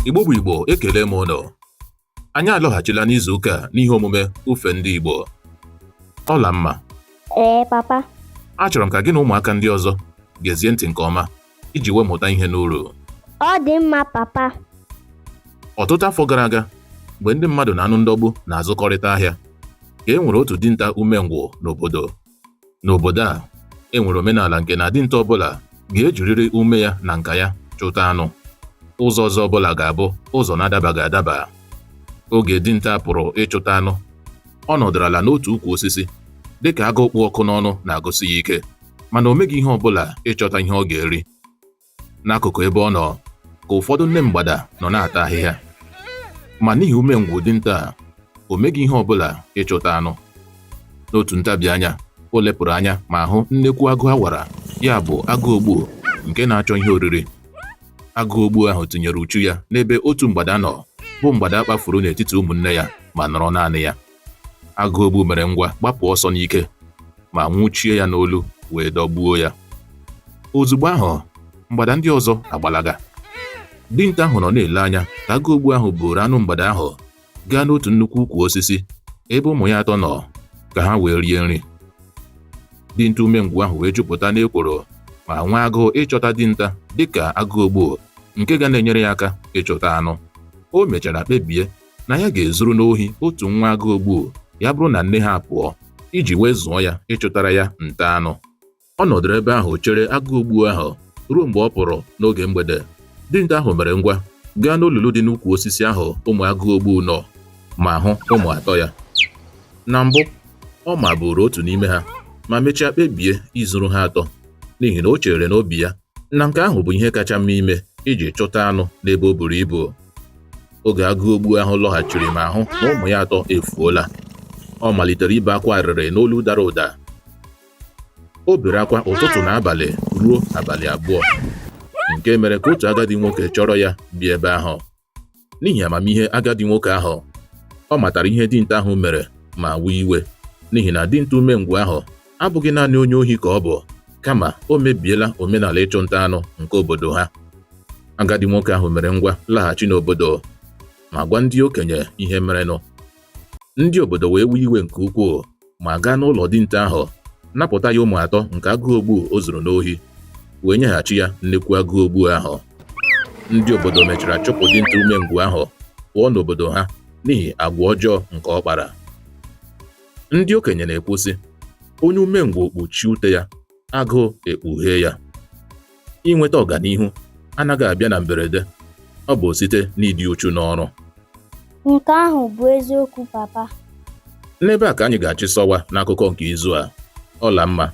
Igbo bụ Igbo, ekele m ụnụ. Anyị alọghachila n'izu ụka a n'ihe omume Ufe Ndị Igbo. Ọlamma. Ee, papa. Achọrọ m ka gị na ụmụaka ndị ọzọ gezie ntị nke ọma iji wee mụta ihe n'uru. Ọ dị mma, papa. Ọtụtụ afọ gara aga, mgbe ndị mmadụ na anụ ndọgbu na-azụkọrịta ahịa, ka e nwere otu dinta umengwụ n'obodo. N'obodo a, e nwere omenala nke na dinta ọbụla ga-ejirịrị ume ya na nka ya chụta anụ. Ụzọ ọzọ ọbụla ga-abụ ụzọ na-adabaghị adaba. Oge dinta pụrụ ịchụta anụ, ọ nọdụrụ ala n'otu ukwu osisi dịka agụụ kpụ ọkụ n'ọnụ na-agụsi ya ike, mana o meghị ihe ọbụla ịchọta ihe ọ ga-eri. N'akụkụ ebe ọ nọ ka ụfọdụ nne mgbada nọ na-ata ahịhịa, ma n'ihi umengwụ dinta a, o meghị ihe ọbụla ịchụta anụ. N'otu ntabi anya, o lepụrụ anya ma hụ nnekwu agụ awara, ya bụ agụ ogbu nke na-achọ ihe oriri. Agụ ogbu ahụ tinyere uchu ya n'ebe otu mgbada nọ, bụ mgbada kpafuru n'etiti ụmụnne ya ma nọrọ naanị ya. Agụ ogbu mere ngwa gbapụ ọsọ n'ike ma nwụchie ya n'olu wee dọgbuo ya. Ozugbo ahụ, mgbada ndị ọzọ agbalaga. Dinta ahụ nọ na-ele anya ka agụ ogbu ahụ buuru anụ mgbada ahụ gaa n'otu nnukwu ukwu osisi ebe ụmụ ya atọ nọ ka ha wee rie nri. Dinta umengwụ ahụ wee jupụta n'ekworo ma nwee agụụ ịchọta dinta dịka agụ ogbu nke ga na-enyere ya aka ịchụta anụ. O mechara kpebie na ya ga-ezuru n'ohi otu nwa agụ ogbu ya bụrụ na nne ha pụọ iji wee zụọ ya ịchụtara ya nta anụ. Ọ nọdụrụ ebe ahụ chere agụ ogbu ahụ ruo mgbe ọ pụrụ n'oge mgbede. Dinta ahụ mere ngwa gaa n'olulu dị n'ukwu osisi ahụ ụmụ agụ ogbu nọ ma hụ ụmụ atọ ya. Na mbụ, ọ maburu otu n'ime ha ma mechaa kpebie izuru ha atọ n'ihi na o chere n'obi ya na nke ahụ bụ ihe kacha mma ime iji chụta anụ n'ebe o buru ibu. Oge agụ ogbu ahụ lọghachiri ma hụ na ụmụ ya atọ efuola, ọ malitere ibe akwa arịrị n'olu dara ụda. O bere akwa ụtụtụ na abalị ruo abalị 2, nke mere ka otu agadi nwoke chọrọ ya bịa ebe ahụ. N'ihi amamihe agadi nwoke ahụ, ọ matara ihe dinta ahụ mere ma wee iwe, n'ihi na dinta umengwụ ahụ abụghị naanị onye ohi ka ọ bụ, kama o mebiela omenala ịchụ nta anụ nke obodo ha. Agadi nwoke ahụ mere ngwa laghachi n'obodo ma gwa ndị okenye ihe merenụ. Ndị obodo wee wee iwe nke ukwuu ma gaa n'ụlọ dinta ahụ napụta ya ụmụ atọ nke agụ ogbu o zuru n'ohi wee nyeghachi ya nnekwu agụ ogbu ahụ. Ndị obodo mechara chụpụ dinta umengwụ ahụ pụọ n'obodo ha n'ihi agwa ọjọọ nke ọ kpara. Ndị okenye na-ekwu sị, onye umengwụ kpuchie ute ya, agụụ ekpughee ya. Inweta ọganihu anaghị abịa na mberede, ọ bụ site n'ịdị uchu n'ọrụ. Nke ahụ bụ eziokwu, papa. N'ebe a ka anyị ga-achịsọwa n'akụkọ nke izu a. Ọlamma,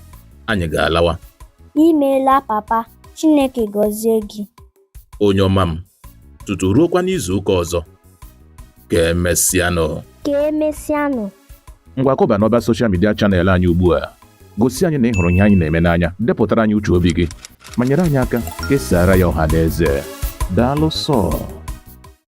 anyị ga-alawa. Imeela, papa. Chineke gọzie gị. Onye ọma m, tutu ruokwa n'izu ụka ọzọ. Ka emesịanụ. Ka emesịanụ. Ngwa, kụba n'ọba social media channel anyị ugbu a. Gosi anyị na ị hụrụ ihe anyị na-eme n'anya, depụtara anyị uche obi gị, ma nyere anyị aka kesaara ya ọha na eze. Daalụ sọ.